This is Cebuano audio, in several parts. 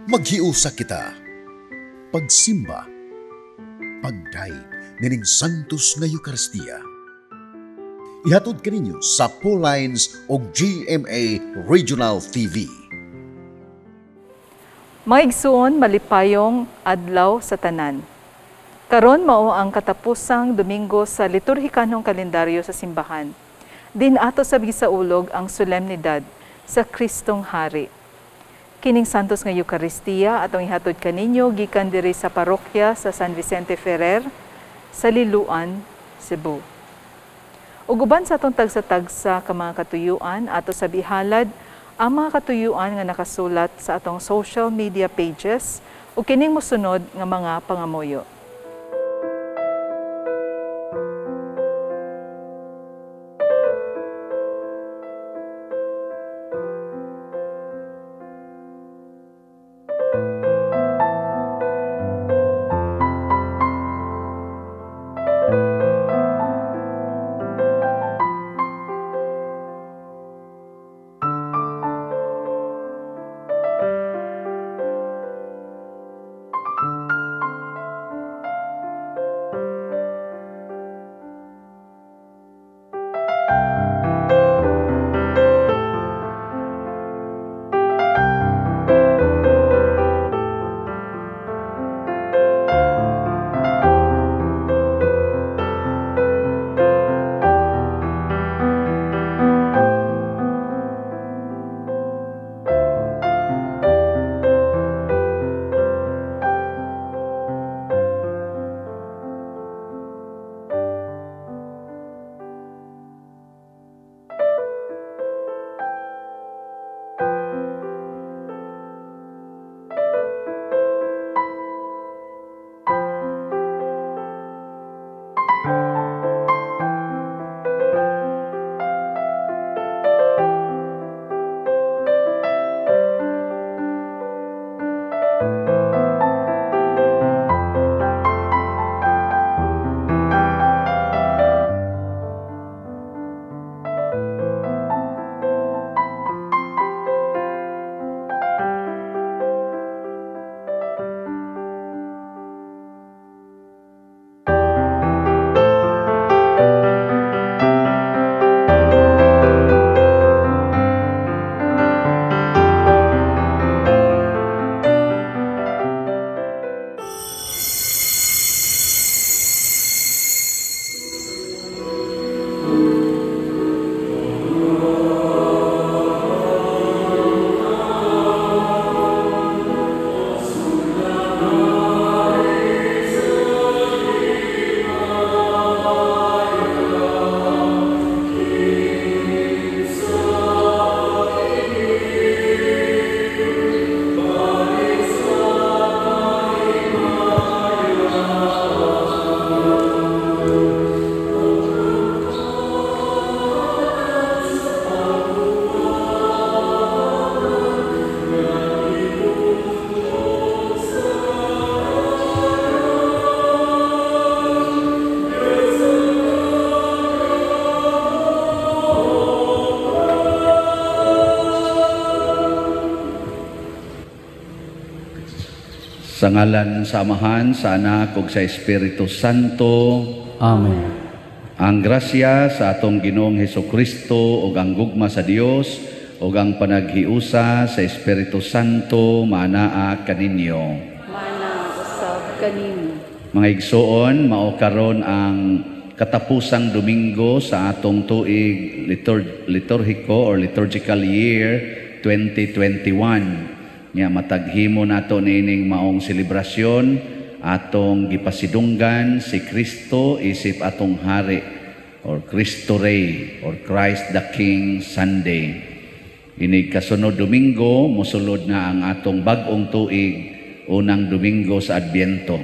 Maghiusa kita. Pagsimba. Pagdayeg nining Santos nga Eukaristiya. Ihatod kaninyo sa Lines og GMA Regional TV. Mga igsuon, malipayong adlaw sa tanan. Karon mao ang katapusang Domingo sa liturhikanong kalendaryo sa simbahan. Din ato sa gisaulog ang solemnidad sa Kristong Hari. Kining Santos nga Eukaristiya atong ihatod kaninyo gikan diri sa parokya sa San Vicente Ferrer sa Liluan, Cebu. Ug uban sa atong tagsa-tagsa ka mga katuyuan, ato sa bihalad ang mga katuyuan nga nakasulat sa atong social media pages ug kining mosunod nga mga pangamuyo. Sa ngalan sa Amahan, sa Anak ug sa Espiritu Santo. Amen. Ang grasya sa atong Ginoong Hesukristo ug ang gugma sa Dios ug ang panaghiusa sa Espiritu Santo maanaa kaninyo. Maanaa usab kanimo. Mga igsoon, mao karon ang katapusang Domingo sa atong tuig liturhiko or liturgical year 2021. Nga mataghimo nato niining maong selebrasyon atong gipasidunggan si Kristo isip atong hari or Cristo Rey or Christ the King Sunday. Inig kasunod Domingo mosulod na ang atong bag-ong tuig, unang Domingo sa Adbyento.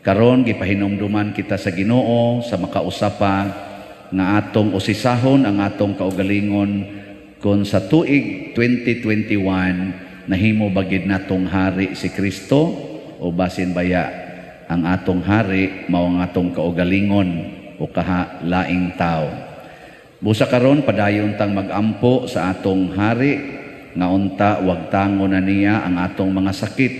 Karon gipahinumduman kita sa Ginoo sa makausapa nga atong usisahon ang atong kaugalingon kon sa tuig 2021 nahimo ba gid natong hari si Kristo o basin baya ang atong hari mao ang atong kaugalingon o kaha laing tao. Busa karon padayon tang magampo sa atong hari nga unta wagtango na niya ang atong mga sakit,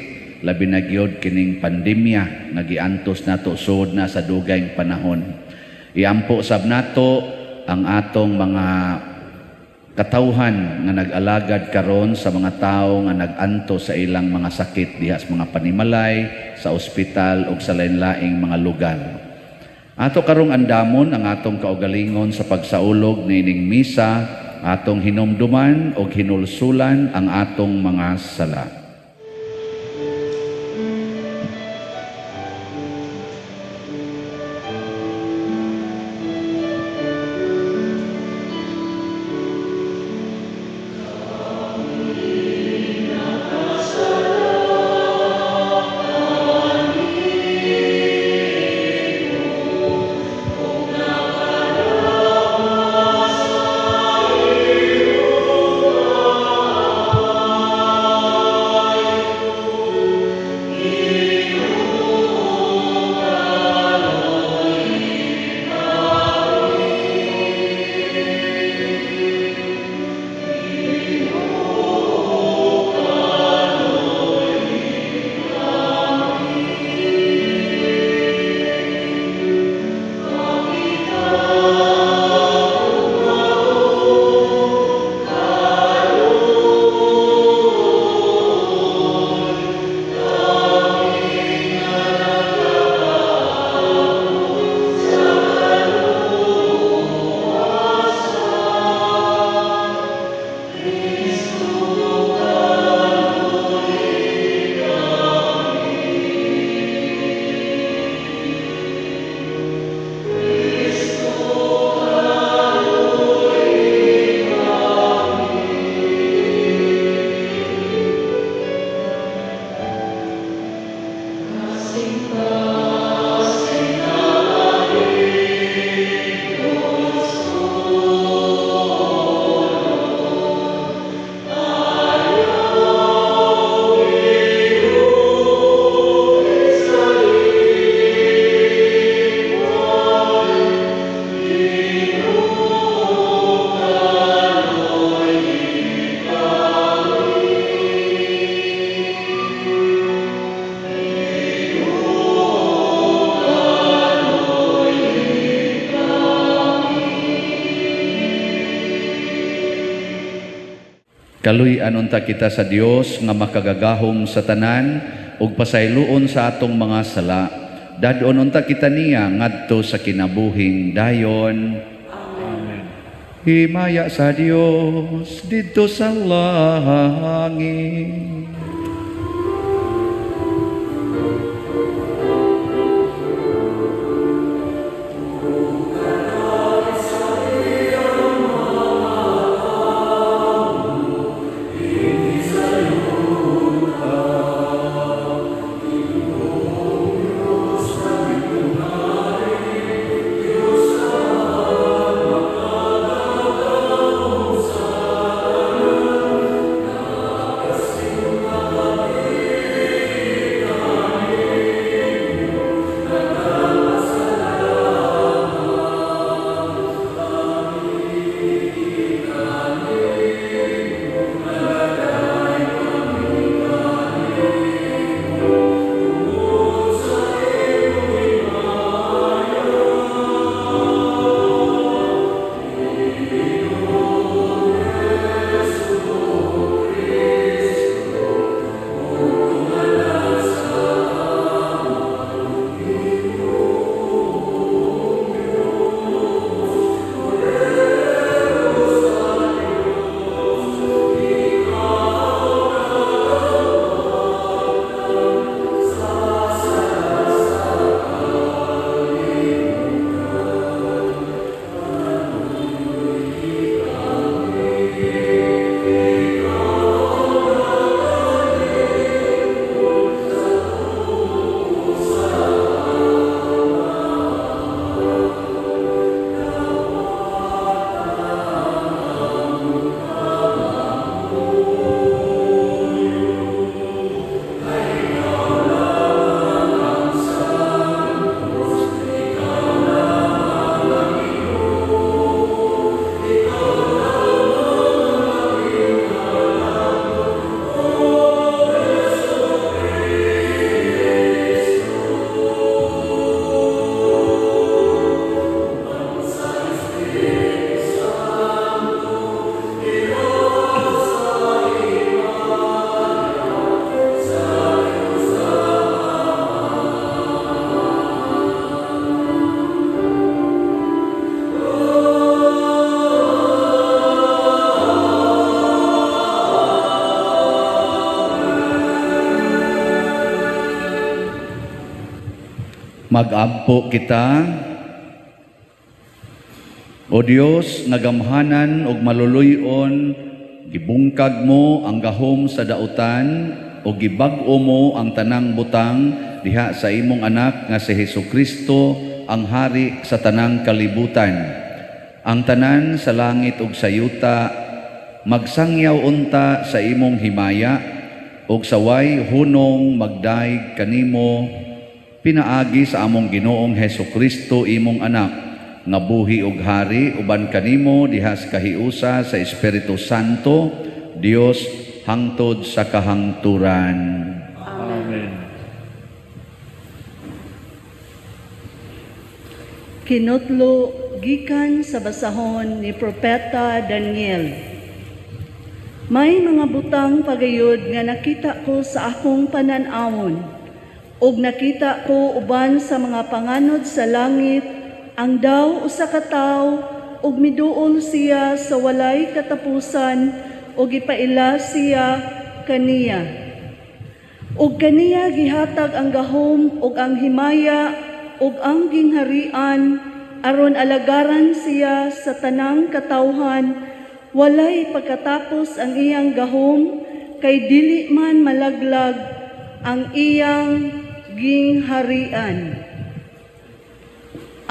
labi na gyud kining pandemya nga giantos nato sud na sa dugayng panahon. Iampo sab nato ang atong mga katawhan nga nag-alagad karon sa mga tawo nga nag-antos sa ilang mga sakit diha sa mga panimalay, sa ospital ug sa lain-laing mga lugar. Ato karong andamon ang atong kaugalingon sa pagsaulog niining misa, atong hinumduman og hinulsulan ang atong mga sala. Kaluy-an unta kita sa Dios nga makagagahom sa tanan ug pasayloon sa atong mga sala. Dad-on unta kita niya ngadto sa kinabuhing dayon. Amen. Himaya sa Dios didto sa langit. Mag-ampo kita. O Dios, nga gamhanan ug maluluy-on, gibungkag mo ang gahom sa dautan ug gibag-o mo ang tanang butang diha sa imong anak nga si Hesukristo, ang hari sa tanang kalibutan. Ang tanan sa langit ug sa yuta magsangyaw unta sa imong himaya ug sa way hunong magdayeg kanimo pinaagi sa among Ginoong Hesukristo, imong anak, nga buhi ug hari uban kanimo diha sa kahiusa sa Espiritu Santo, Dios, hangtod sa kahangturan. Amen. Kinutlo gikan sa basahon ni Propeta Daniel. May mga butang pagayod nga nakita ko sa akong panan-awon, ug nakita ko uban sa mga panganod sa langit ang daw usa ka tawo, ug miduol siya sa walay katapusan, ug gipaila siya kaniya. Ug kaniya gihatag ang gahom ug ang himaya ug ang gingharian, aron alagaran siya sa tanang katawhan. Walay pagkatapos ang iyang gahom, kay dili man malaglag ang iyang gingharian.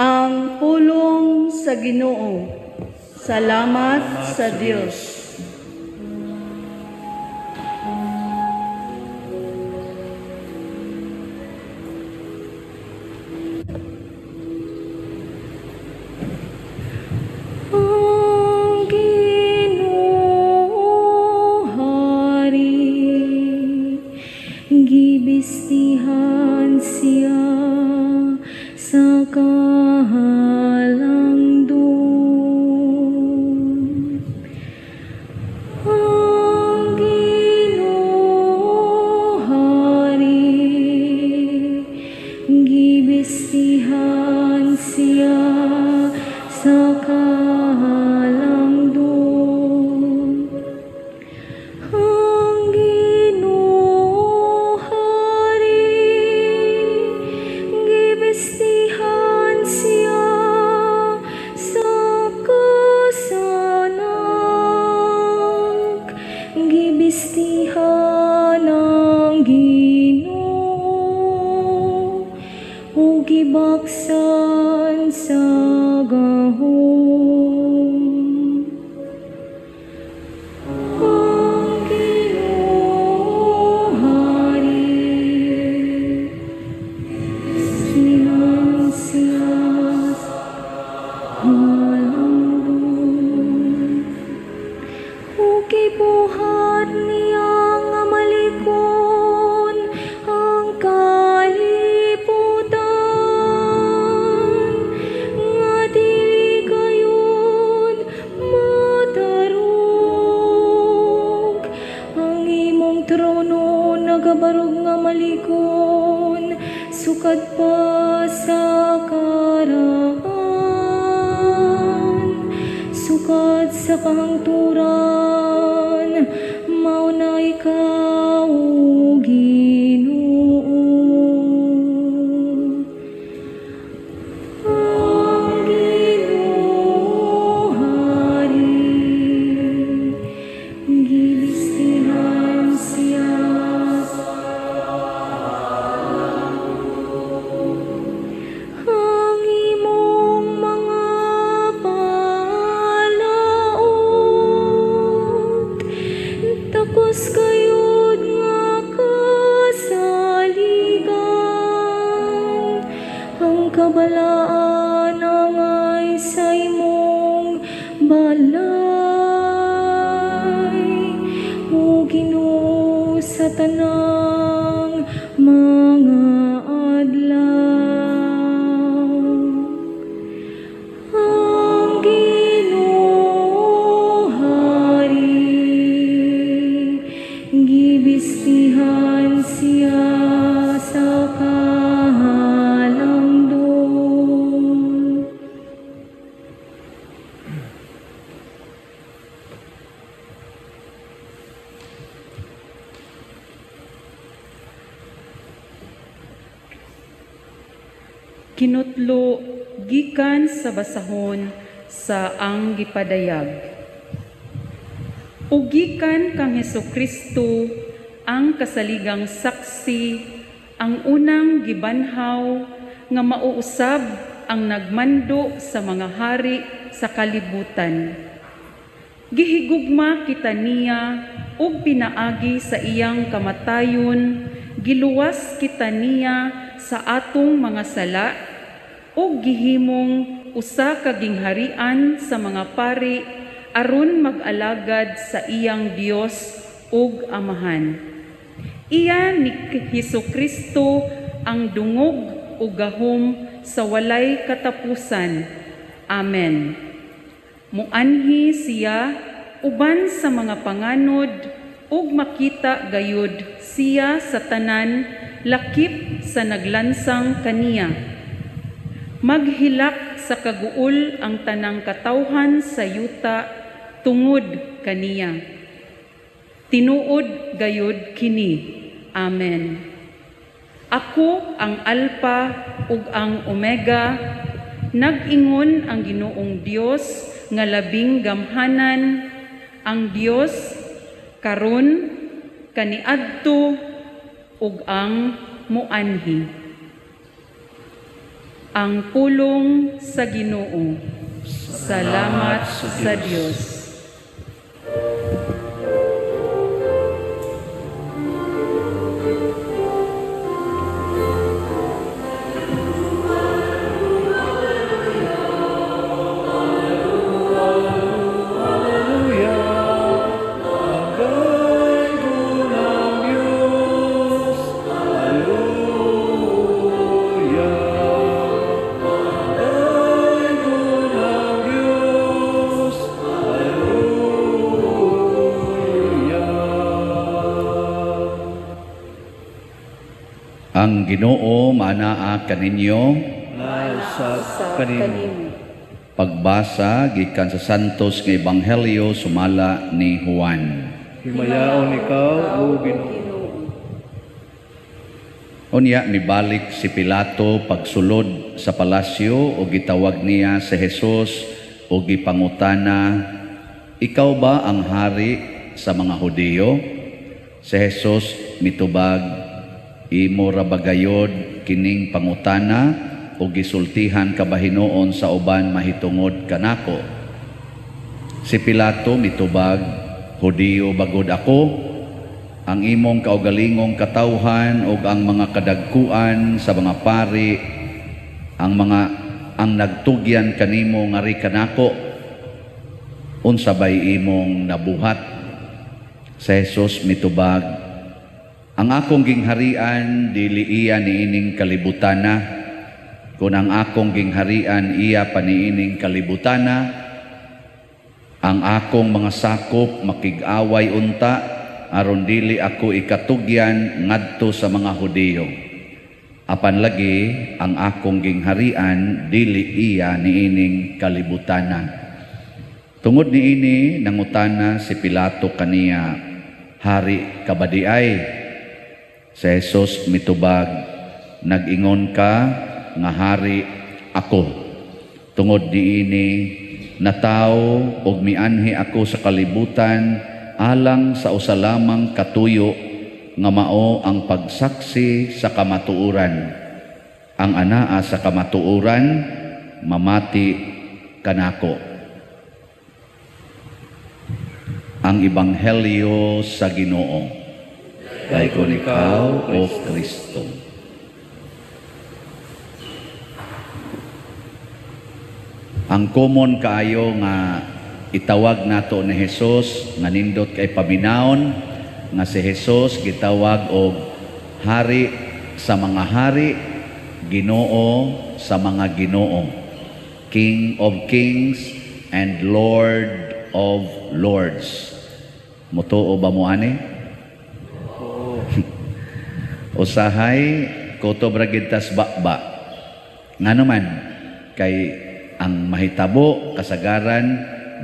Ang pulong sa Ginoo. Salamat sa Dios. Ang Ginoo hari, gibistihan siya sa kahalangdon. Ang Ginoo hari, gibistihan siya sa kahalangdon. Ang Ginoo hari, gibistihan siya sa kasanag. Gibistihan ang Ginoo ug gibaksan sa gahom. Ang Ginoo hari, gibistihan siya sa kahalangdon. Ug gibuhat niya nga malikon ang kalibutan, nga dili kayon matarog. Ang imong trono nagabarog nga malikon, sukad pa sa karaan, sukad sa kahangturan, mao na ikaw, o Ginoo. Ang Ginoo hari, gibistihan siya. Ang imong mga palaot, takos kayod nga kasaligan. Ang kabalaan angay sa imong balay, o Ginoo, sa tanang mga adlaw. Ang Ginoo hari, gibistihan siya sa kahalangdon. Kinutlo gikan sa basahon sa ang gipadayag. Ug gikan kang Hesukristo ang kasaligang saksi, ang unang gibanhaw nga mauusab ang nagmando sa mga hari sa kalibutan. Gihigugma kita niya ug pinaagi sa iyang kamatayon, giluwas kita niya sa atong mga sala ug gihimong usa ka gingharian sa mga pari aron mag-alagad sa iyang Dios ug Amahan. Iya ni Hesukristo ang dungog ug gahom sa walay katapusan. Amen. Muanhi siya uban sa mga panganod ug makita gayud siya sa tanan lakip sa naglansang kaniya. Maghilak sa kaguol ang tanang katawhan sa yuta tungod kaniya. Tinuod gayud kini. Amen. Ako ang Alpha ug ang Omega, nag-ingon ang Ginoong Dios nga labing gamhanan, ang Dios karon, kaniadto ug ang muanhi. Ang pulong sa Ginoo. Salamat sa Dios. Ang Ginoo maanaa kaninyo. Sa kanimo. Pagbasa gikan sa Santos nga Ebanghelyo sumala ni Juan. Himayaon ikaw, o Ginoo. Unya mibalik si Pilato pagsulod sa palasyo ug gitawag niya si Jesus ug gipangutana, "Ikaw ba ang hari sa mga Hudiyo?" Si Jesus mitubag, "Imo ra ba gayod kining pangutana o gisultihan ka ba hinuon sa uban mahitungod kanako?" Si Pilato mitubag, "Hudiyo bagod ako? Ang imong kaugalingong katawhan ug ang mga kadagkuan sa mga pari, ang mga ang nagtugyan kanimo ngari kanako, unsa bay imong nabuhat?" Si Jesus mitubag, "Ang akong gingharian dili iya niining kalibutana. Kung ang akong gingharian iya pa niining kalibutana, ang akong mga sakop makig-away unta aron dili ako ikatugyan ngadto sa mga Hudiyo. Apan lagi ang akong gingharian dili iya niining kalibutana." Tungod niini nangutana si Pilato kaniya, "Hari ka ba di ay?" Si Jesus mitubag, "Nag-ingon ka nga hari ako. Tungod niini natawo og mianhi ako sa kalibutan alang sa usa lamang katuyo nga mao ang pagsaksi sa kamatuoran. Ang anaa sa kamatuoran mamati kanako." Ang Ebanghelyo sa Ginoo. Dayon ikaw, O Kristo. Ang common kaayo nga itawag nato ni Jesus nga nindot kay paminawon nga si Jesus gitawag og hari sa mga hari, Ginoo sa mga ginoo, King of kings and Lord of lords. Mutuo ba mo ani? Usahay kutob ra gid tas bakba. Ngano man kay ang mahitabo kasagaran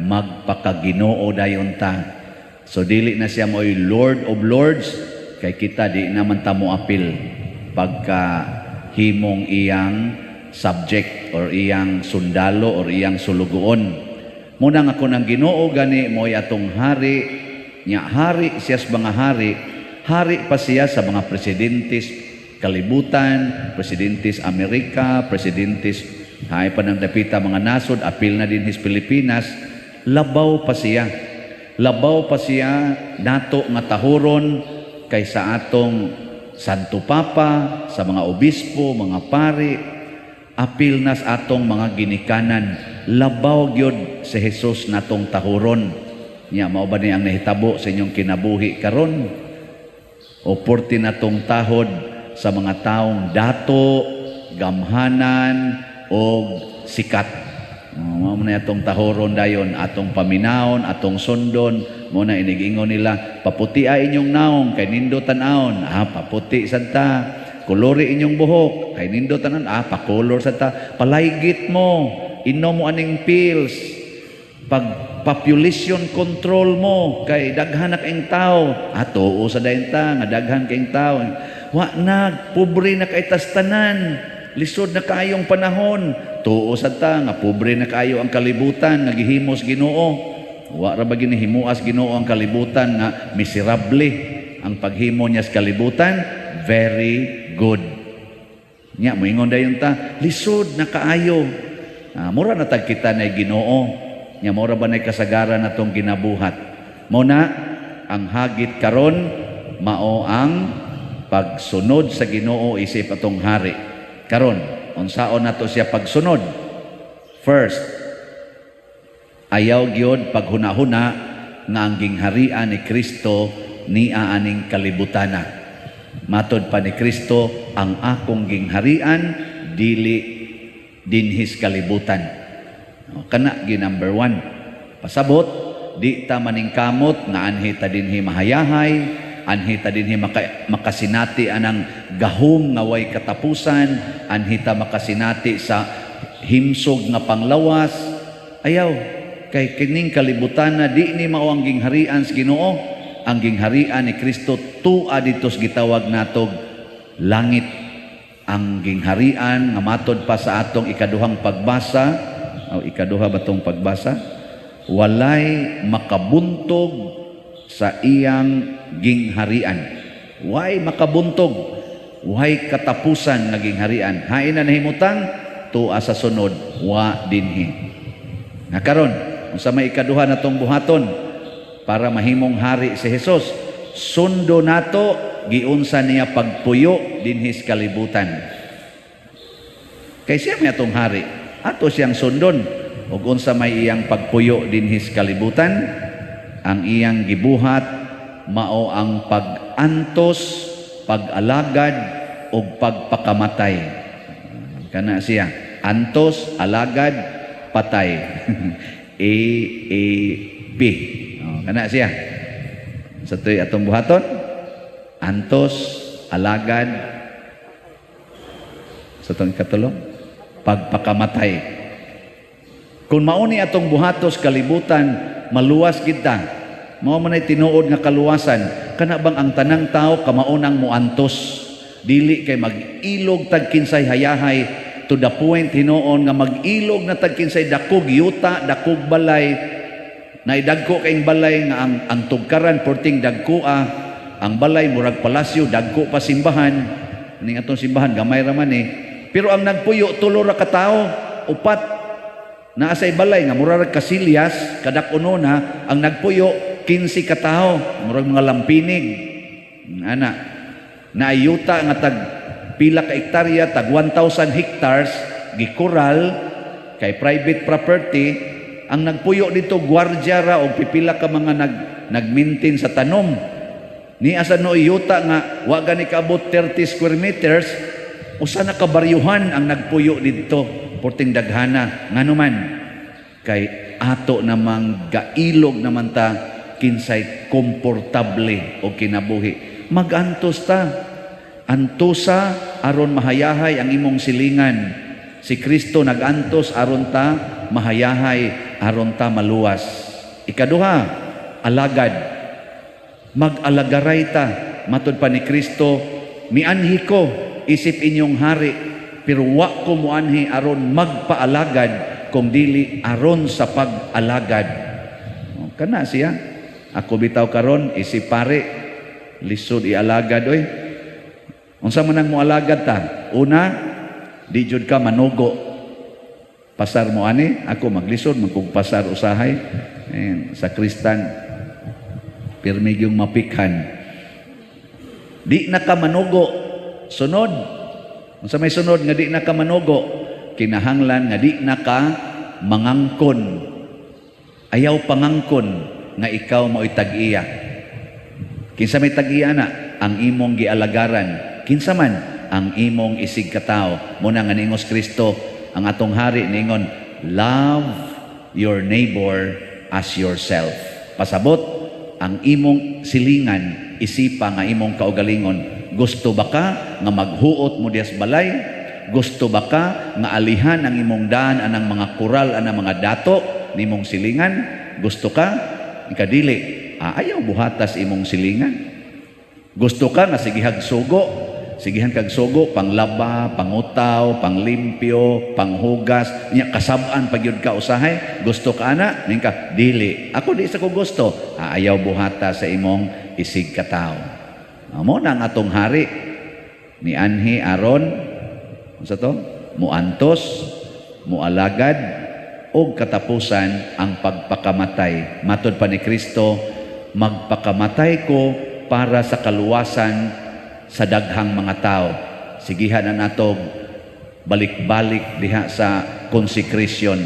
magpakaginoo dayon ta. So dili na siya mo'y Lord of Lords kay kita di naman ta mo apil pagka himong iyang subject or iyang sundalo or iyang sulugoon. Muna nga kun ang Ginoo gani mo'y atong hari, nya hari siya sa mga hari, hari pa siya sa mga presidentes kalibutan, presidentes Amerika, presidentes hay pa ng dapita mga nasod, apil na din his Pilipinas, labaw pa siya. Labaw pa siya nato nga tahuron kaysa atong Santo Papa, sa mga obispo, mga pari, apil nas atong mga ginikanan. Labaw gyud si Jesus natong tahuron. Nya mao ba ni ang nahitabo sa inyong kinabuhi karon? O porti natong tahod sa mga taong dato, gamhanan o sikat. Mao man atong tahoron dayon, atong paminawon, atong sundon, mo na inigingon nila, paputi ay inyong naong kay nindo tan-awon. Ah, paputi sad ta. Kolori inyong buhok kay nindo tan-awon. Ah, pakolor sad ta. Palaygit mo, inom mo aning pills. Pag population control mo kay daghan na kaayong tao. Ah, tuo sa dayon ta nga daghan kaayong tao. Wa na, pobre na kay tas tanan. Lisod na kaayong panahon. Tuo sad ta nga pobre na kaayo ang kalibutan nga gihimos Ginoo. Wa ra ba ginihimuas Ginoo ang kalibutan nga miserable ang paghimo niya sa kalibutan? Very good. Nya moingon dayon ta, lisod na kaayo. Ah, mura na tag kita na Ginoo. Nya mura ba nay kasagaran natong ginabuhat? Mo na ang hagit karon mao ang pagsunod sa Ginoo isip atong hari. Karon, unsaon nato siya pagsunod? First, ayaw gyud paghuna-huna nga ang gingharian ni Kristo niya aning kalibutana. Matod pa ni Kristo, ang akong gingharian dili dinhis kalibutan. Kana gi number one. Pasabot, di ta maningkamot nga anhi ta dinhi mahayahay, anhi ta dinhi makasinati anang gahom nga way katapusan, anhi ta makasinati sa himsog nga panglawas. Ayaw, kay kining kalibutan na di ni mao ang gingharian sa Ginoo. Ang gingharian ni Kristo tua dito sa gitawag natog langit. Ang gingharian nga matod pa sa atong ikaduhang pagbasa, o ikaduha ba tong pagbasa? Walay makabuntog sa iyang gingharian. Way makabuntog, way katapusan nga gingharian. Hain na nahimutang tua sa sunod, wa dinhi. Na karon, unsa may ikaduha natong buhaton para mahimong hari si Jesus? Sundo nato giunsa niya pagpuyo dinhi sa kalibutan. Kay siya may atong hari, ato siyang sundon. Ug unsa may iyang pagpuyo dinhi sa kalibutan? Ang iyang gibuhat mao ang pag-antos, pag-alagad ug pagpakamatay. Kana siya, antos, alagad, patay. A A P. Oh, kana siya. Sa tuy atong buhaton, antos, alagad, sa itong ikatulo, pagpakamatay. Kung mauni atong buhatos kalibutan, maluwas kita. Mao man ay tinuod nga kaluwasan. Kana bang ang tanang tao kamaunang muantos? Dili kay mag-ilog tag kinsay hayahay to the point hinuon nga mag-ilog na tag kinsay dakog yuta, dakog balay, naidagko kaing balay nga ang tugkaran porting dagkoa, ang balay murag palasyo, dagko pa simbahan. Ning atong simbahan gamay ra man eh. Pero ang nagpuyo tulo ra ka tawo, upat. Naa say balay nga murag kasilyas, kadak-uno na, ang nagpuyo 15 ka tawo, murag mga lampinig. Ana, naayuta nga tag pila ka hektarya, tag 1,000 hectares, gikural kay private property. Ang nagpuyo dito gwardya ra og pipila ka mga nagmaintain sa tanom. Ni asa no yuta nga wa gani kaabot 30 square meters, usa na kabaryuhan ang nagpuyo didto, porting daghana. Ngano man kay ato namang gailog naman ta kinsay komportable o kinabuhi. Magantos ta. Antosa aron mahayahay ang imong silingan. Si Kristo nagantos aron ta mahayahay, aron ta maluwas. Ikaduha, alagad. Mag-alagaray ta. Matod pa ni Kristo, mianhi ko isip inyong hari. Pero wa ko muanhi aron magpaalagad, kung dili aron sa pag-alagad. O, kana siya. Ako bitaw karon isip pare, lisod ialagad oy. Unsa man ang moalagad ta? Una, di jud ka manugo. Pasar mo ani, ako maglisod man kog pasar usahay. Ayan, sa kristan pirmi gyung mapikhan. Di na ka manugo. Sunod. Unsa may sunod nga di na ka manugo? Kinahanglan nga di na ka mangangkon. Ayaw pangangkon nga ikaw mao'y tag-iya. Kinsa may tag-iya na? Ang imong gialagaran. Kinsa man ang imong isig katawo. Muna nga niingos Kristo, ang atong hari niingon, love your neighbor as yourself. Pasabot, ang imong silingan, isipa nga imong kaugalingon. Gusto ba ka nga maghuot mo diyas balay? Gusto ba ka nga alihan ang imong daan anang mga kural anang mga dato nimong silingan? Gusto ka? Ikadili. Ayaw buhatas imong silingan. Gusto ka nga sigihag sugo? Sigihan kag sugo, panglaba, pangutaw, panglimpyo, panghugas, nya kasab-an pag yun ka usahay. Gusto ka ana? Ning ka dili. Ako di sa ko gusto. Ayaw buhata sa imong isig katawo. Amo na ang atong hari ni anhi aron unsa to? Muantos, mualagad og katapusan ang pagpakamatay. Matod pa ni Kristo, magpakamatay ko para sa kaluwasan sa daghang mga tao. Sigihan na nato balik-balik diha sa consecration.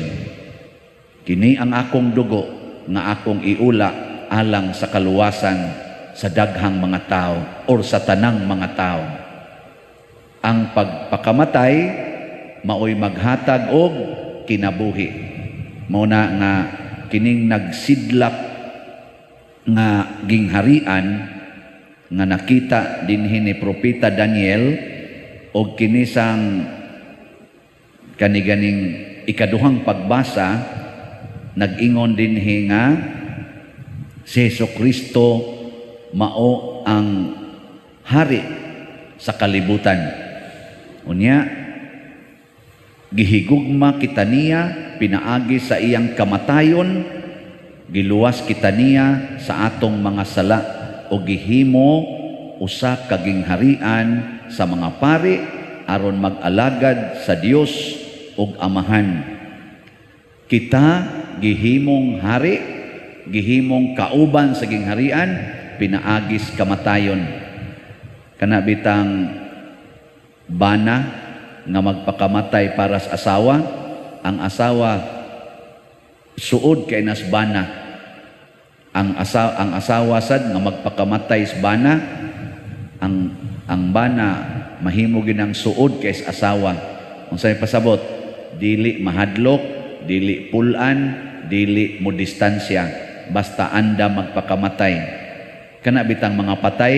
Kini ang akong dugo nga akong iula alang sa kaluwasan sa daghang mga tao or sa tanang mga tao. Ang pagpakamatay maoy maghatag og kinabuhi. Mao na nga kining nagsidlak nga gingharian nga nakita dinhi ni Propeta Daniel og kinisang kaniganing ikaduhang pagbasa, nag-ingon dinhi nga si Hesus Kristo mao ang hari sa kalibutan. Unya gihigugma kita niya pinaagi sa iyang kamatayon, giluwas kita niya sa atong mga sala o gihimo usa ka gingharian sa mga pari aron mag-alagad sa Dios ug Amahan. Kita gihimong hari, gihimong kauban sa gingharian pinaagis kamatayon. Kana bitang bana nga magpakamatay para sa asawa, ang asawa suod kay nas bana. Ang asawa sad nga magpakamatay sa bana, ang bana mahimo ginang suod kay sa asawa. Unsay pasabot? Dili mahadlok, dili pulan, dili mo distansya, basta anda magpakamatay. Kana bitang mga patay,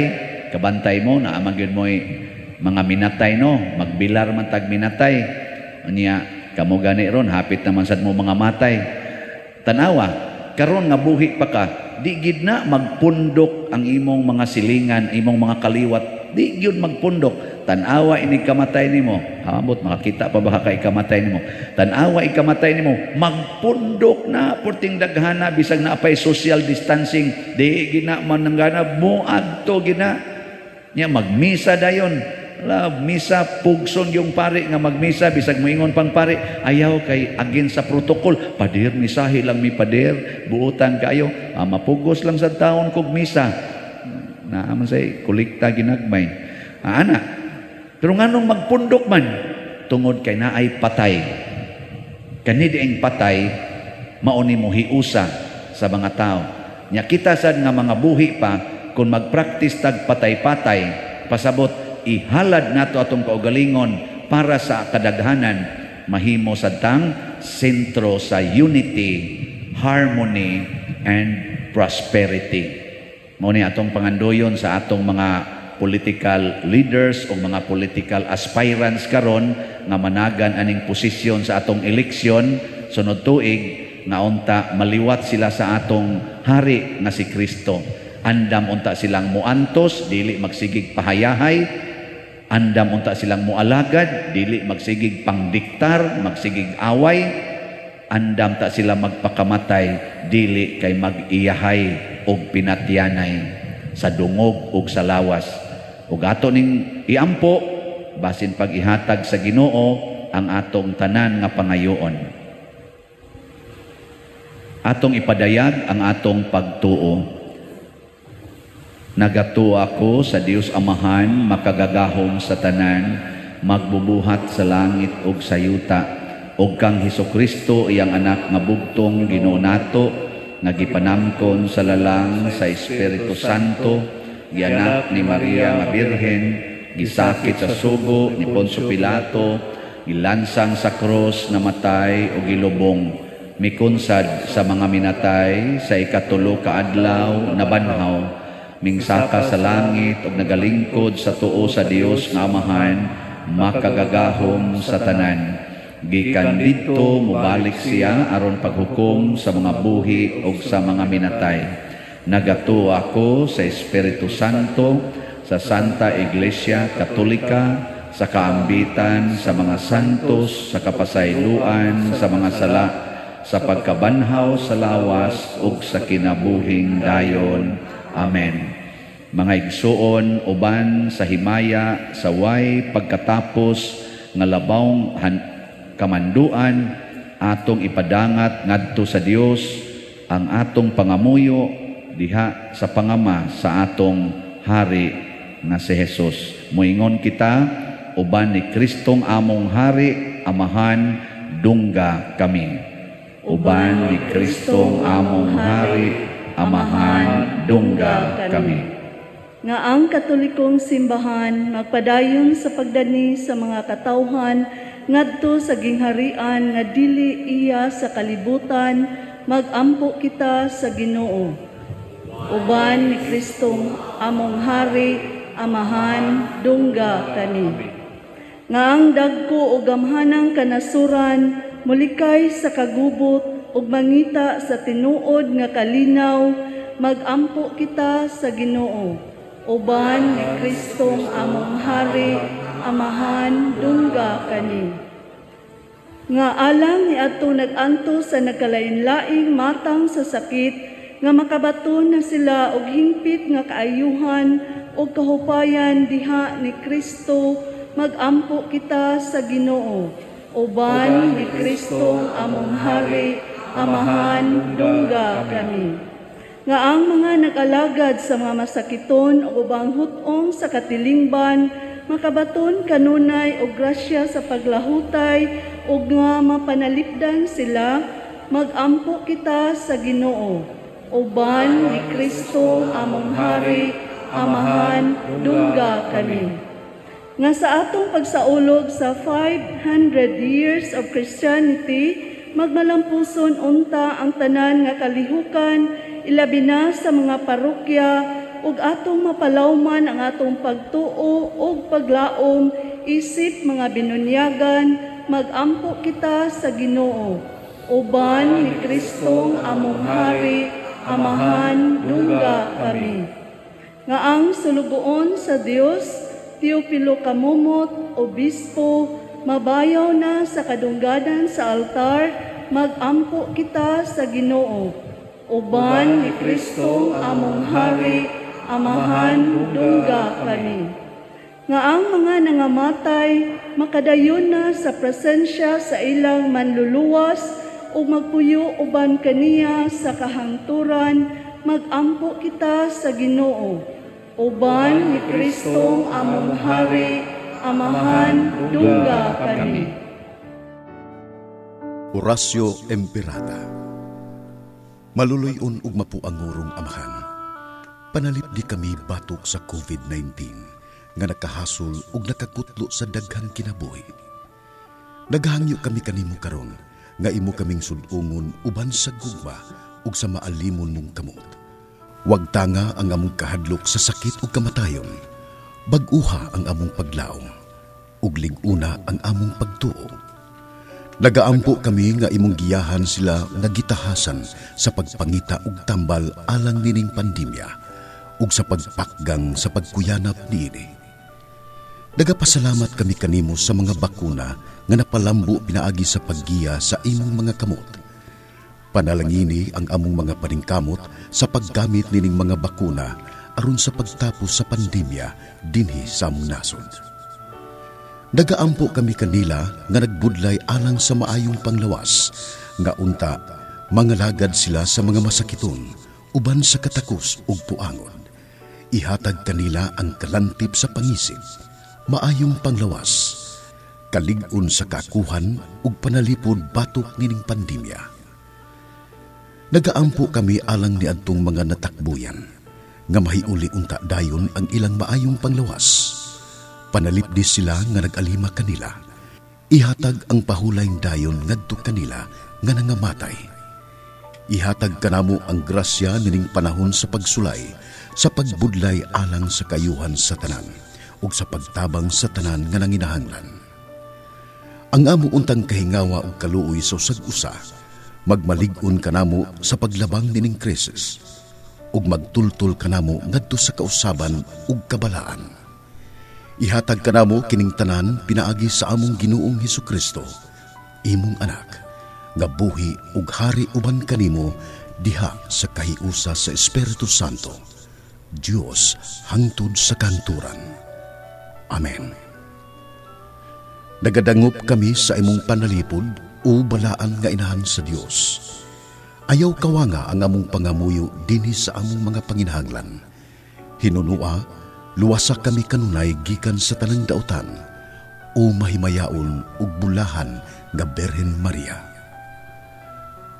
kabantay mo na amang gyud mo'y mga minatay no, magbilar man tag minatay. Unya kamo gani ron hapit naman sad mo mga matay. Tanawa, karon nga buhi pa ka, di gid na magpundok ang imong mga silingan, imong mga kaliwat, di gyud magpundok. Tan-awa ini kamatay nimo. Hamot makakita pa ba ka ikamatay nimo? Tan-awa ikamatay nimo, magpundok na porting daghana bisag naa pay social distancing, di gina man nanggana moadto gina. Nya magmisa dayon. La misa pugson yung pare nga magmisa bisag moingon pang pare ayaw kay against sa protocol. Pader misahi lang mi pader, buotan kayo. Mapugos lang sa taon kog misa. Naa man say kolekta ginagmay. Ana. Pero nganong magpundok man tungod kay naay patay. Kani dieng patay mao ni mohiusa sa mga tao. Nya kita sad nga mga buhi pa kung magpractice tag patay-patay, pasabot ihalad nato atong kaugalingon para sa kadaghanan, mahimo sad tang sentro sa unity, harmony, and prosperity. Mao ni atong pangandoyon sa atong mga political leaders o mga political aspirants karon nga managan aning posisyon sa atong eleksyon sunod tuig, nga unta maliwat sila sa atong hari nga si Kristo. Andam unta silang muantos, dili magsigig pahayahay, Andam unta silang moalagad, dili magsigig pangdiktar, magsigig away. Andam ta sila magpakamatay, dili kay mag-iyahay og pinatyanay sa dungog ug sa lawas. Ug ato ning iampo, basin pag-ihatag sa Ginoo ang atong tanan nga pangayoon. Atong ipadayag ang atong pagtuo. Nagatuo ako sa Dios Amahan, makagagahom sa tanan, magbubuhat sa langit ug sa yuta, ug kang Hesukristo, iyang anak nga bugtong Ginoo nato, nga gipanamkon sa lalang sa Espiritu Santo, gianak ni Maria nga Birhen, gisakit sa sugo ni Poncio Pilato, gilansang sa krus, namatay ug gilubong, mikunsad sa mga minatay, sa ikatulo ka adlaw nabanhaw, mingsaka sa langit ug nagalingkod sa tuo sa Dios nga Amahan, makagagahom sa tanan. Gikan didto mobalik siya aron paghukom sa mga buhi ug sa mga minatay. Nagatuo ako sa Espiritu Santo, sa Santa Iglesia Katolika, sa kaambitan sa mga santos, sa kapasayloan sa mga sala, sa pagkabanhaw sa lawas ug sa kinabuhing dayon. Amen. Mga igsuon, uban sa himaya sa way pagkatapos nga labawng kamanduan, atong ipadangat ngadto sa Dios ang atong pangamuyo diha sa pangama sa atong hari nga si Jesus. Moingon kita, uban ni Kristong among hari, Amahan, dungga kami. Uban ni Kristong among hari, Amahan, dungga kami. Nga ang Katolikong Simbahan magpadayon sa pagdani sa mga katawhan ngadto sa gingharian nga dili iya sa kalibutan, magampo kita sa Ginoo. Uban ni Kristong among hari, Amahan, dungga kani. Nga ang dagko o gamhanang kanasuran mulikay sa kagubot ug mangita sa tinuod nga kalinaw, magampo kita sa Ginoo. Uban ni Kristong among hari, Amahan, dungga kani. Nga alang ni adtong nag-antos sa nagkalain-laing matang sa sakit, nga makabaton na sila og hingpit nga kaayuhan og kahupayan diha ni Kristo, magampo kita sa Ginoo. Uban ni Kristong among hari, Amahan, dungga kami. Nga ang mga nag-alagad sa mga masakiton o ubang hutong sa katilingban, makabaton kanunay og grasya sa paglahutay ug nga mapanalipdan sila, magampo kita sa Ginoo. Uban ni Kristo among hari, Amahan, dungga kami. Nga sa atong pagsaulog sa 500 years of Christianity, magmalampuson unta ang tanan nga kalihukan, ilabi na sa mga parokya, ug atong mapalawman ang atong pagtuo ug paglaom isip mga binunyagan, magampo kita sa Ginoo. Uban ni Kristong among hari, Amahan, dungga kami. Nga ang sulugoon sa Dios, Teopilo Camomot, Obispo, mabayaw na sa kadungganan sa altar, magampo kita sa Ginoo. Uban ni Kristong among hari, Amahan, dungga kami. Nga ang mga nangamatay, makadayon na sa presensya sa ilang manluluwas, ug magpuyo uban kaniya sa kahangturan, magampo kita sa Ginoo. Uban ni Kristong among hari, Amahan, dungga kami. Oratio Imperata. Maluluy-on ug mapuangurong Amahan, panalipdi kami batok sa COVID-19 nga nakahasol ug nakakutlo sa daghang kinabuhi. Naghangyo kami kanimo karon nga imo kaming sud-ungon uban sa gugma ug sa maalimon mong kamot. Wag tanga ang among kahadlok sa sakit ug kamatayon. Bag-uha ang among paglaom ug lig-una ang among pagtuo. Nagaampo kami nga imong giyahan sila nga gitahasan sa pagpangita og tambal alang nining pandemya ug sa pagpakgang sa pagkuyanap niini. Nagapasalamat kami kanimo sa mga bakuna nga napalambo pinaagi sa paggiya sa imong mga kamot. Panalangini ang among mga paningkamot sa paggamit nining mga bakuna aron sa pagtapos sa pandemya dinhi sa among nasod. Nagaampo kami kanila nga nagbudlay alang sa maayong panglawas, nga unta mangalagad sila sa mga masakiton uban sa katakos ug puangon. Ihatag kanila ang kalantip sa pangisip, maayong panglawas, kalig-on sa kakuhan ug panalipod batok nining pandemya. Nagaampo kami alang niadtong mga natakbuyan, nga mahiuli unta dayon ang ilang maayong panglawas. Panalipdi sila nga nag-alima kanila. Ihatag ang pahulayng dayon ngadto kanila nga nangamatay. Ihatag kanamo ang grasya nining panahon sa pagsulay, sa pagbudlay alang sa kayuhan sa tanan, ug sa pagtabang sa tanan nga nanginahanglan. Ang amo untang kahingawa ug kaluoy sa usag-usa, magmalig-on kanamo sa paglabang nining krisis, ug magtultol kanamo ngadto sa kausaban ug kabalaan. Ihatag kanamo kining tanan pinaagi sa among Ginoong Hesukristo, imong anak, nga buhi ug hari uban kanimo diha sa kahiusa sa Espiritu Santo, Dios hangtod sa kanturan. Amen. Nagadangop kami sa imong panalipod o balaan nga inahan sa Dios. Ayaw kawanga ang among pangamuyo dinhi sa among mga panginahanglan. Hinunua, luwasa kami kanunay gikan sa tanang dautan o mahimayaon ug bulahan nga Birhen Maria.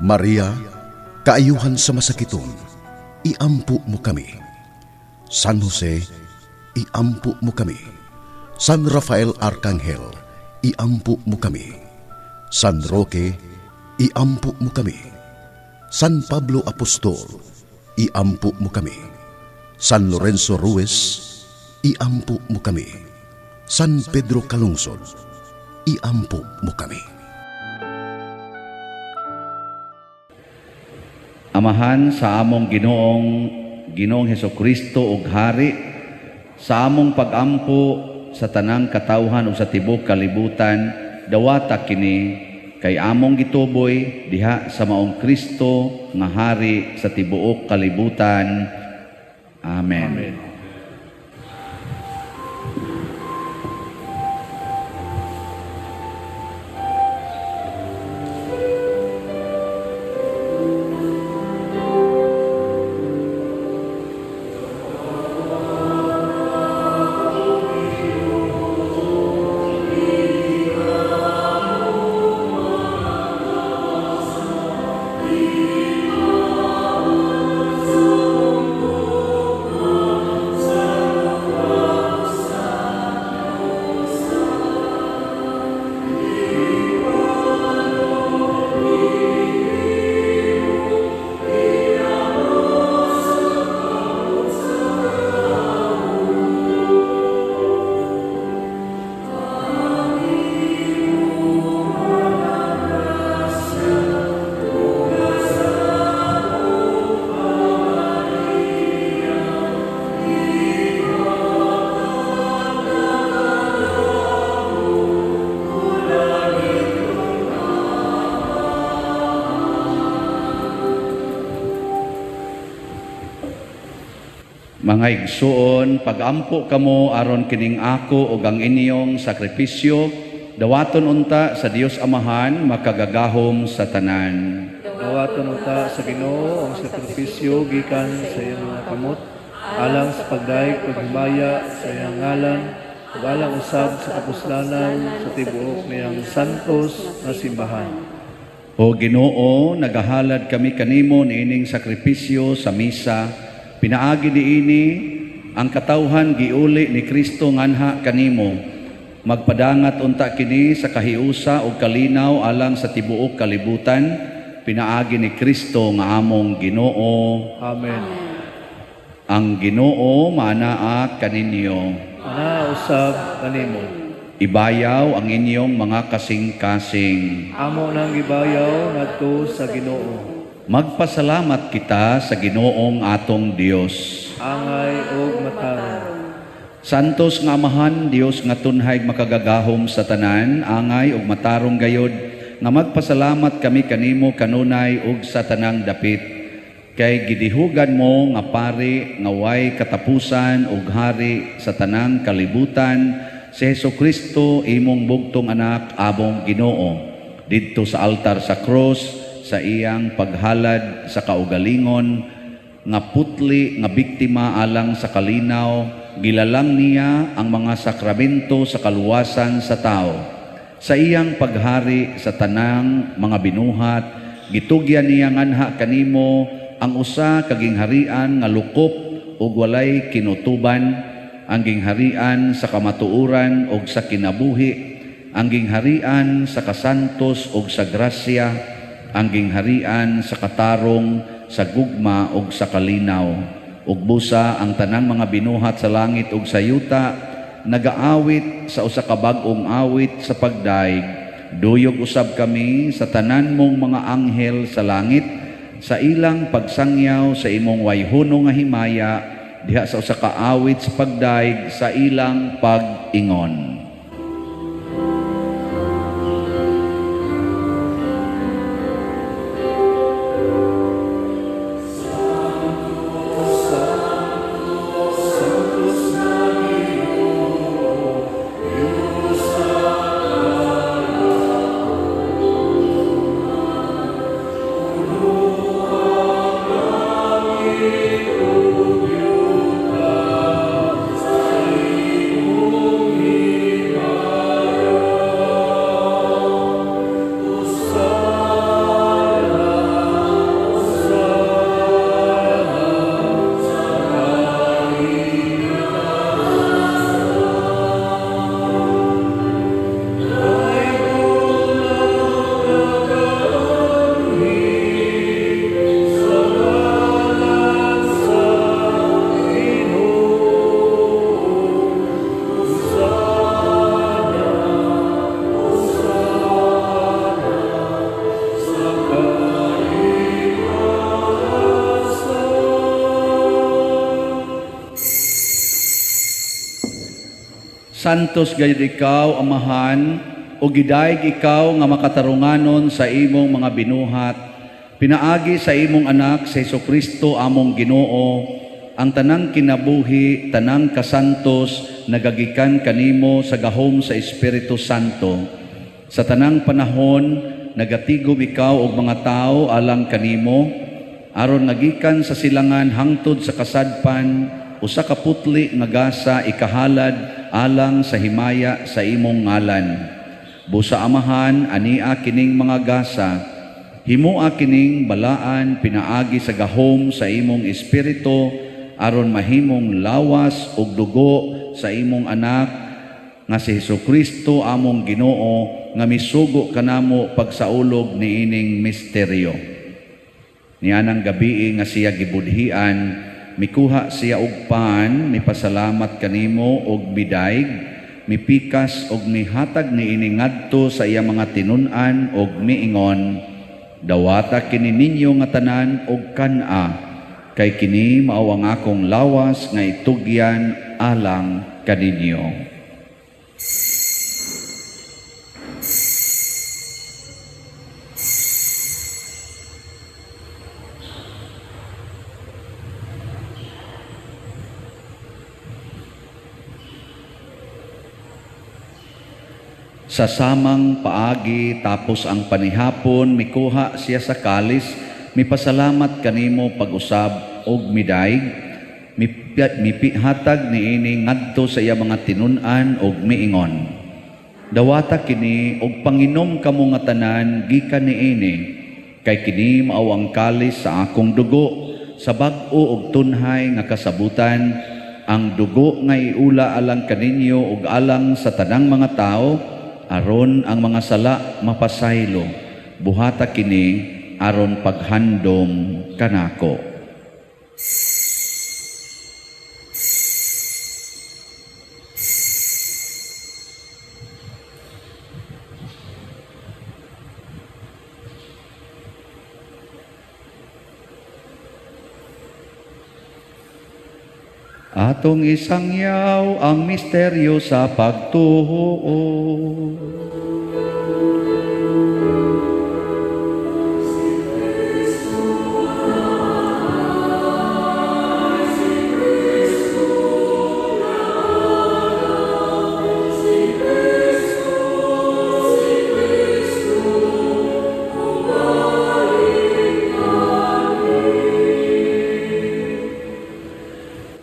Maria, kaayuhan sa masakiton, iampo mo kami. San Jose, iampo mo kami. San Rafael Arcangel, iampo mo kami. San Roque, iampo mo kami. San Pablo Apostol, iampo mo kami. San Lorenzo Ruiz, iampo mo kami. San Pedro Calungsod, iampo mo kami. Amahan sa among Ginoong Hesukristo ug Hari, sa among pagampo sa tanang katawhan ug sa tibuok kalibutan, dawata kini kay among gituboy diha sa maong Kristo nga Hari sa tibuok kalibutan. Amen. Amen. Mga igsuon, pagampo kamo aron kining ako ug ang inyong sakripisyo, dawaton unta sa Dios Amahan makagagahom sa tanan. Dawaton unta sa Ginoo ang sakripisyo gikan sa iyang mga kamot, alang sa pagdayeg paghimaya sa iyang ngalan, ug alang usab sa kapuslanan sa tibuok niyang santos na simbahan. O Ginoo, nagahalad kami kanimo niining sakripisyo sa misa. Pinaagi niini ang katawhan giuli ni Kristo nganha kanimo. Magpadangat unta kini sa kahiusa ug kalinaw alang sa tibuok kalibutan. Pinaagi ni Kristo nga among Ginoo. Amen. Ang Ginoo maanaa kaninyo. Ana usab kanimo. Ibayaw ang inyong mga kasing-kasing. Amo nang gibayaw ngadto sa Ginoo. Magpasalamat kita sa Ginoong atong Dios. Angay og matarong. Santos nga Amahan, Dios nga tunhay makagagahom sa tanan, angay ug matarong gayod nga magpasalamat kami kanimo kanunay ug sa tanang dapit. Kay gidihugan mo nga pari nga way katapusan ug hari sa tanang kalibutan, si Hesukristo imong bugtong anak among Ginoo, didto sa altar sa krus sa iyang paghalad sa kaugalingon nga putli nga biktima alang sa kalinaw, gilalang niya ang mga sakramento sa kaluwasan sa tao. Sa iyang paghari sa tanang mga binuhat, gitugyan niya nganha kanimo ang usa ka gingharian nga lukop ug walay kinutuban, ang gingharian sa kamatuoran ug sa kinabuhi, ang gingharian sa kasantos ug sa grasya, ang gingharian sa katarong, sa gugma ug sa kalinaw. Ug busa ang tanang mga binuhat sa langit ug sa yuta nagaawit sa usa ka bag-ong awit sa pagdaig. Duyog usab kami sa tanan mong mga anghel sa langit sa ilang pagsangyaw sa imong wayhono nga himaya diha sa usa ka awit sa pagdaig sa ilang pag-ingon. Santos gayud ikaw, Amahan, o gidayeg ikaw nga makatarunganon sa imong mga binuhat, pinaagi sa imong anak sa Hesukristo among Ginoo, ang tanang kinabuhi, tanang kasantos, nagagikan kanimo sa gahom sa Espiritu Santo. Sa tanang panahon, nagatigom ikaw og mga tao alang kanimo, aron nagikan sa silangan hangtod sa kasadpan, usa ka putli nga gasa ikahalad alang sa himaya sa imong ngalan. Busa Amahan, ania kining mga gasa, himoa kining balaan pinaagi sa gahom sa imong espiritu, aron mahimong lawas ug dugo sa imong anak nga si Hesukristo among Ginoo, nga misugo kanamo pagsaulog niining misteryo. Nianang gabii nga siya gibudhian, mikuha siya og pan, mipasalamat kanimo og midayeg, mipikas og mihatag niini ngadto sa iya mga tinun-an og miingon, dawata kini ninyo nga tanan og kan-a, kay kini mao ang akong lawas nga itugyan alang kaninyo. Sa samang paagi tapos ang panihapon, mikuha siya sa kalis, mipasalamat kanimo pag-usab og midayeg, mipihatag niini ngadto sa iya mga tinun-an og miingon, dawata kini og panginom kamo nga tanan gikan niini, kay kini mao ang kalis sa akong dugo, sa bag-o og tunhay nga kasabutan, ang dugo nga iula alang kaninyo ug alang sa tanang mga tawo, aron ang mga sala mapasaylo. Buhata kini aron paghandom kanako. Atong isangyaw ang misteryo sa pagtuo.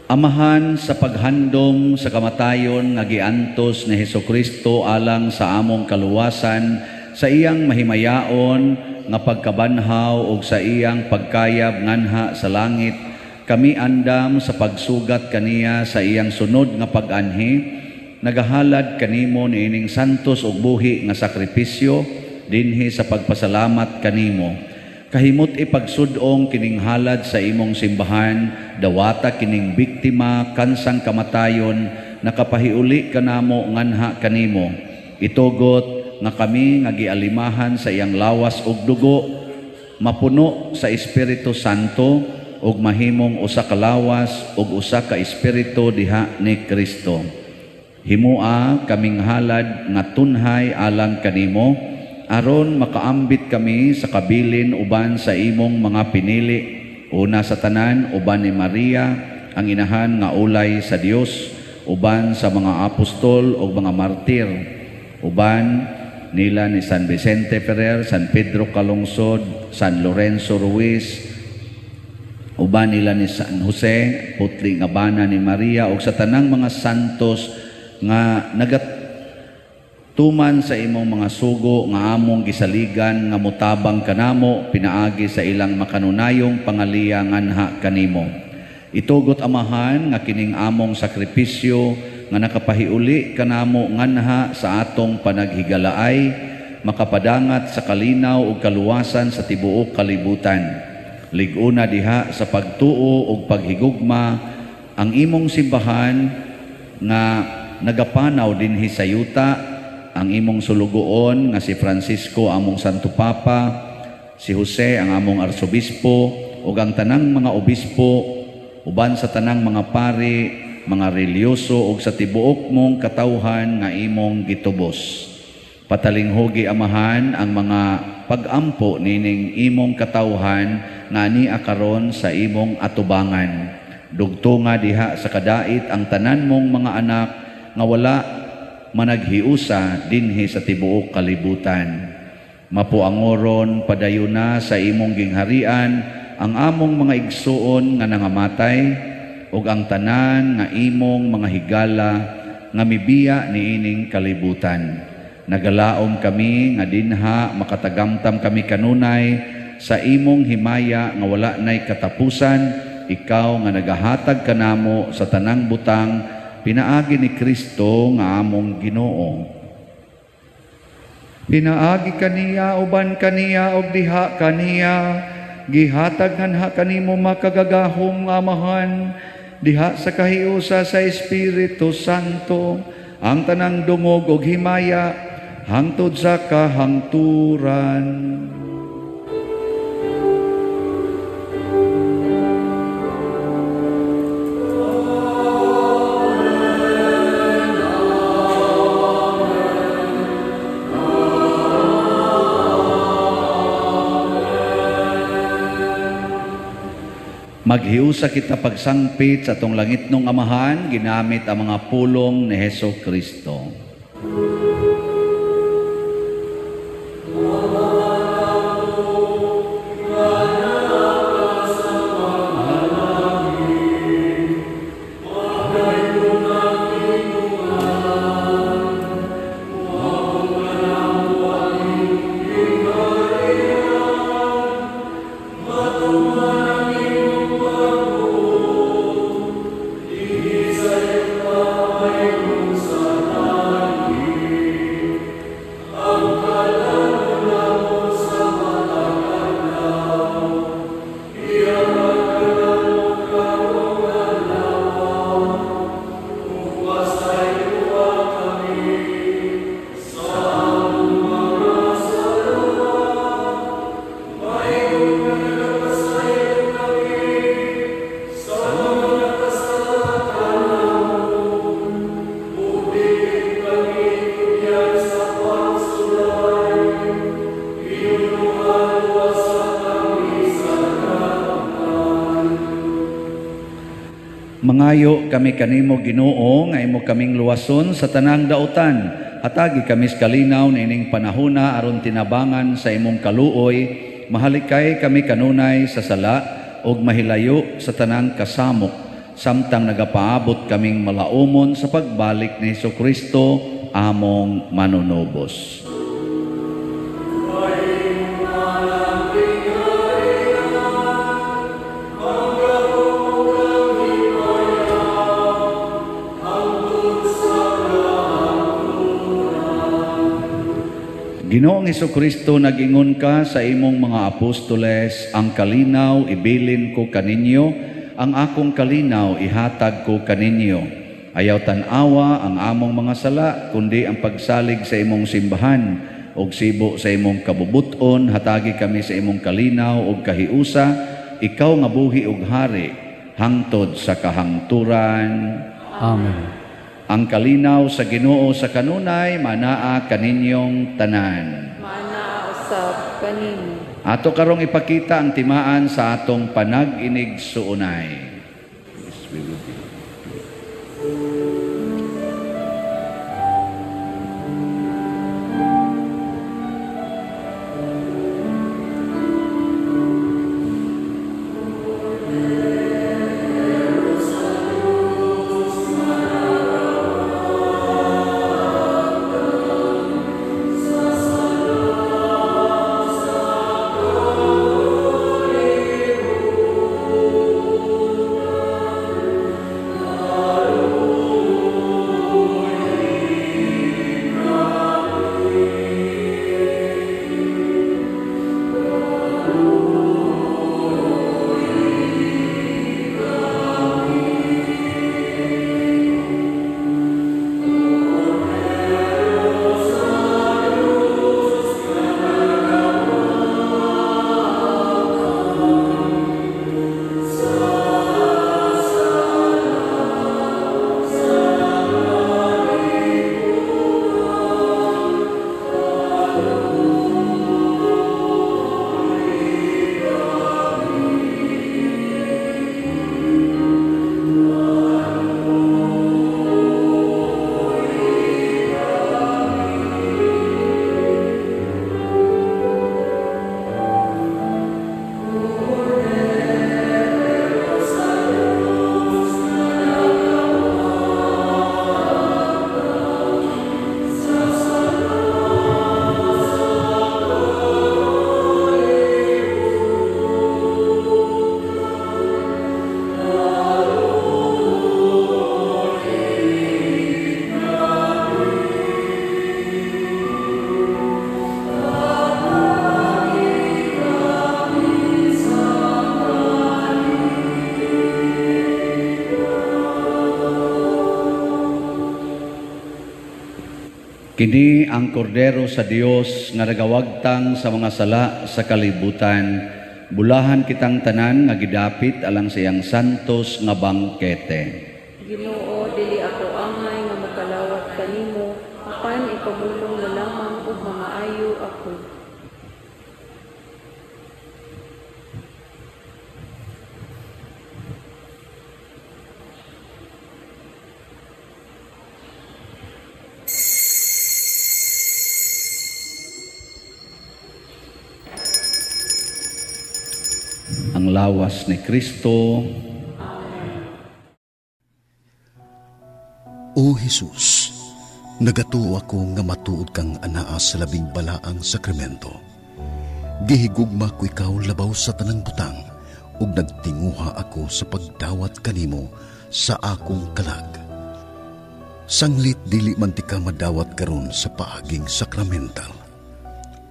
Amahan, sa paghandom sa kamatayon nga giantos ni Hesukristo alang sa among kaluwasan, sa iyang mahimayaon nga pagkabanhaw ug sa iyang pagkayab nganha sa langit, kami andam sa pagsugat kaniya sa iyang sunod nga pag-anhi, nagahalad kanimo niining santos ug buhi nga sakripisyo dinhi sa pagpasalamat kanimo. Kahimot ipagsudong kining halad sa imong simbahan, dawata kining biktima kansang kamatayon, nakapahiuli kanamo nganha kanimo. Itugot nga kami nga gialimahan sa iyang lawas ug dugo, mapuno sa Espiritu Santo ug mahimong usa ka lawas ug usa ka espiritu diha ni Kristo. Himua kaming halad nga tunhay alang kanimo, aron makaambit kami sa kabilin uban sa imong mga pinili, una sa tanan uban ni Maria, ang inahan nga ulay sa Dios, uban sa mga apostol ug mga martir, uban nila ni San Vicente Ferrer, San Pedro Calungsod, San Lorenzo Ruiz, uban nila ni San Jose, putli nga bana ni Maria, ug sa tanang mga santos nga nagat tuman sa imong mga sugo nga among gisaligan nga mutabang kanamo pinaagi sa ilang makanunayong pangaliya nganha kanimo. Itugot, Amahan, nga kining among sakripisyo nga nakapahiuli kanamo nganha sa atong panaghigalaay makapadangat sa kalinaw ug kaluwasan sa tibuok kalibutan. Lig-una diha sa pagtuo ug paghigugma ang imong simbahan nga nagapanaw dinhi sa yuta, ang imong sulugoon nga si Francisco among Santo Papa, si Jose ang among arsobispo, ug ang tanang mga obispo, uban sa tanang mga pari, mga reliyoso ug sa tibuok mong katawhan nga imong gitubos. Patalinghugi, Amahan, ang mga pagampo nining imong katawhan nga ania karon sa imong atubangan. Dugtunga diha sa kadait ang tanan mong mga anak nga wala managhiusa dinhi sa tibuok kalibutan. Mapuangoron padayuna sa imong gingharian ang among mga igsuon nga nangamatay ug ang tanan nga imong mga higala nga mibiya niining kalibutan. Nagalaom kami nga dinha makatagamtam kami kanunay sa imong himaya nga wala nay katapusan, ikaw nga nagahatag kanamo sa tanang butang pinaagi ni Kristo nga among Ginoo. Pinaagi kaniya, uban kaniya, ug diha kaniya, gihatag nganha kanimo makagagahom nga Amahan, diha sa kahiusa sa Espiritu Santo, ang tanang dungog ug himaya hangtod sa kahangturan. Maghiusa kita pagsangpit sa atong langitnong Amahan, ginamit ang mga pulong ni Hesus Kristo. Nagpangayo kami kanimo Ginoo nga imo kaming luwason sa tanang dautan. Hatagi kami sa kalinaw niining panahona aron tinabangan sa imong kaluoy, mahalikay kami kanunay sa sala ug mahilayo sa tanang kasamok, samtang nagapaabot kaming malaumon sa pagbalik ni Hesukristo among manunubos. Ginoong Hesukristo, nag-ingon ka sa imong mga apostoles, ang kalinaw ibilin ko kaninyo, ang akong kalinaw ihatag ko kaninyo. Ayaw tan-awa ang among mga sala, kundi ang pagsalig sa imong simbahan, og sibo sa imong kabubuton, hatagi kami sa imong kalinaw og kahiusa, ikaw nga buhi og hari, hangtod sa kahangturan. Amen. Ang kalinaw sa Ginoo sa kanunay manaa kaninyong tanan. Manaa usab kanimo. Ato karong ipakita ang timaan sa atong panag-inig-suunay. Yes, we will be. Kini ang kordero sa Dios nga nagawagtang sa mga sala sa kalibutan. Bulahan kitang tanan nga gidapit alang sa iyang santos nga bangkete. Ginoo, dili ako angay nga makalawat kanimo, apan ipamulong mo lamang ug mamaayo ako. Ang lawas ni Kristo. O Jesus, nagatuo ako nga matuod kang anaa sa labing balaang sakramento. Gihigugma ko ikaw labaw sa tanang butang, ug nagtinguha ako sa pagdawat kanimo sa akong kalag. Sanglit dili man ti ka madawat karon sa paaging sakramental.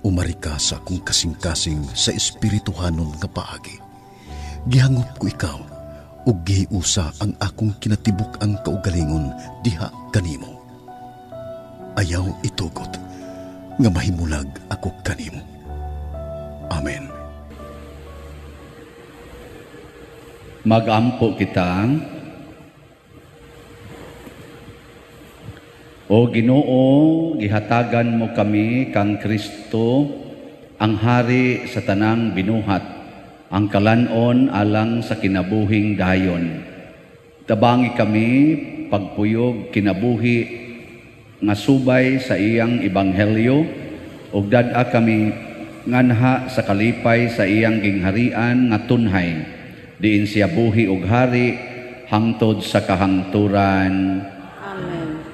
Umari ka sa akong kasing-kasing sa espirituhanon nga paagi. Gihangop ko ikaw, ug gihiusa ang akong kinatibuk ang kaugalingon diha kanimo. Ayaw itugot nga mahimulag ako kanimo. Amen. Magampo kita. O Ginoo, gihatagan mo kami kang Kristo, ang hari sa tanang binuhat, ang kalanon alang sa kinabuhing dayon. Tabangi kami pagpuyog kinabuhi nga subay sa iyang ebanghelyo ug dad-a kami nganha sa kalipay sa iyang gingharian nga tunhay, diin siya buhi ug hari hangtod sa kahangturan. Amen.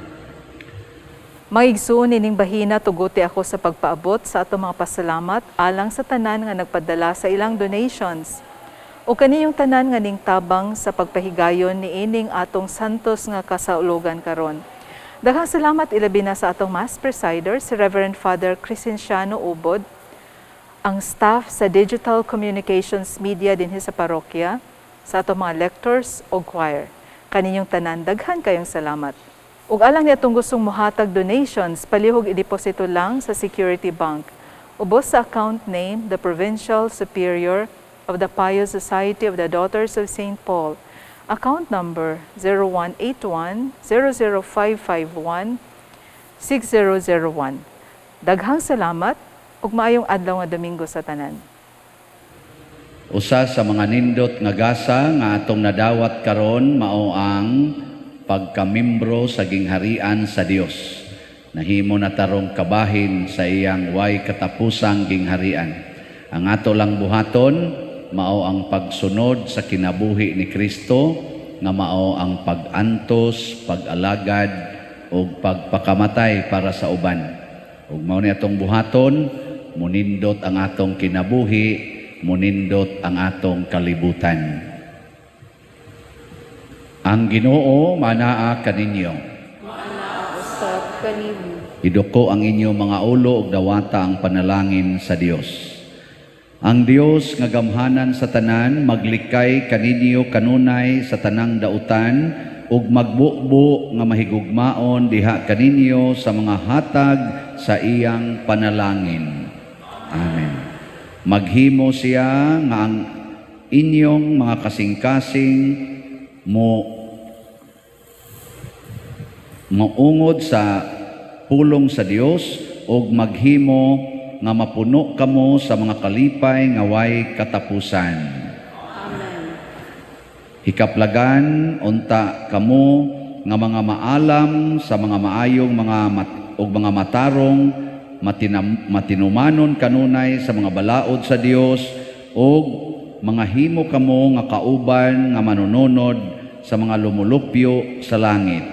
Mga igsoon, ining bahina tuguti ako sa pagpaabot sa atong mga pasalamat alang sa tanan nga nagpadala sa ilang donations o kaniyong tanan nga ning tabang sa pagpahigayon niining atong santos nga kasaulogan karon. Daghang salamat ilabi na sa atong Mass Presider, si Reverend Father Crescenciano Ubod, ang staff sa Digital Communications Media dinhi sa parokya, sa atong mga lectors o choir. Kaninyong tanan, daghan kayong salamat. Ug alang ni atong gustong mohatag donations, palihog ideposito lang sa Security Bank. Ubos sa account name, the Provincial Superior of the Pious Society of the Daughters of St. Paul. Account number 0181 00551 6001. Daghang salamat ug maayong adlaw nga Domingo sa tanan. Usa sa mga nindot nga gasa nga atong nadawat karon mao ang pagkamimbro sa gingharian sa Dios. Nahimo na tarong kabahin sa iyang way katapusang gingharian. Ang ato lang buhaton mao ang pagsunod sa kinabuhi ni Kristo nga mao ang pag-antos, pag-alagad ug pagpakamatay para sa uban. Ug mao ni atong buhaton, munindot ang atong kinabuhi, munindot ang atong kalibutan. Ang Ginoo manaa kaninyo. Maanaa usab kanimo. Iduko ang inyong mga ulo ug dawata ang panalangin sa Dios. Ang Dios nga gamhanan sa tanan maglikay kaninyo kanunay sa tanang dautan ug magbubo nga mahigugmaon diha kaninyo sa mga hatag sa iyang panalangin. Amen. Maghimo siya nga ang inyong mga kasing-kasing mo maungod sa pulong sa Dios ug maghimo nga mapuno kamo sa mga kalipay nga way katapusan. Amen. Hikaplagan unta kamo nga mga maalam sa mga maayong mga ug mga matarong matinumanon kanunay sa mga balaod sa Dios ug mga himo kamo nga kauban nga manununod sa mga lumulupyo sa langit.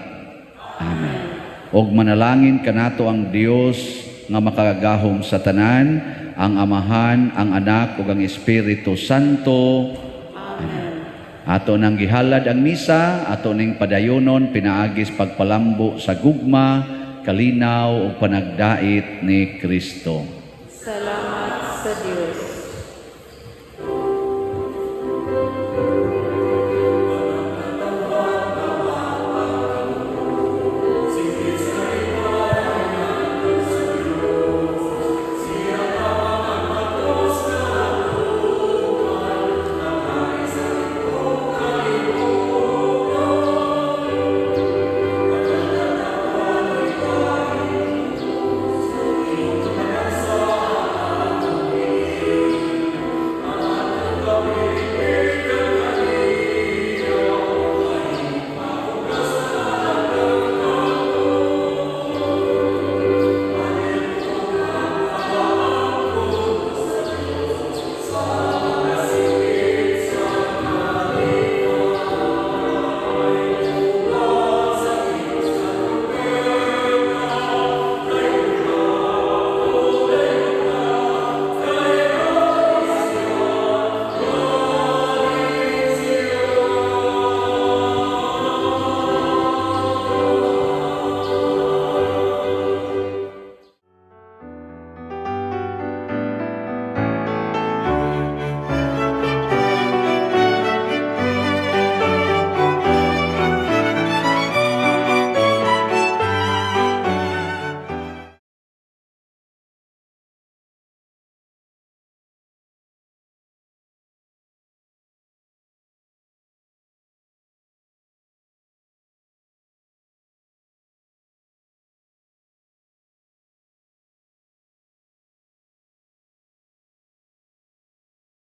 Amen. Og manalangin kanato ang Dios nga makagagahom sa tanan, ang Amahan, ang Anak ug ang Espiritu Santo. Amen. Ato nang gihalad ang misa, ato ning padayonon pinaagis pagpalambo sa gugma, kalinaw ug panagdait ni Kristo. Salamat sa Dios.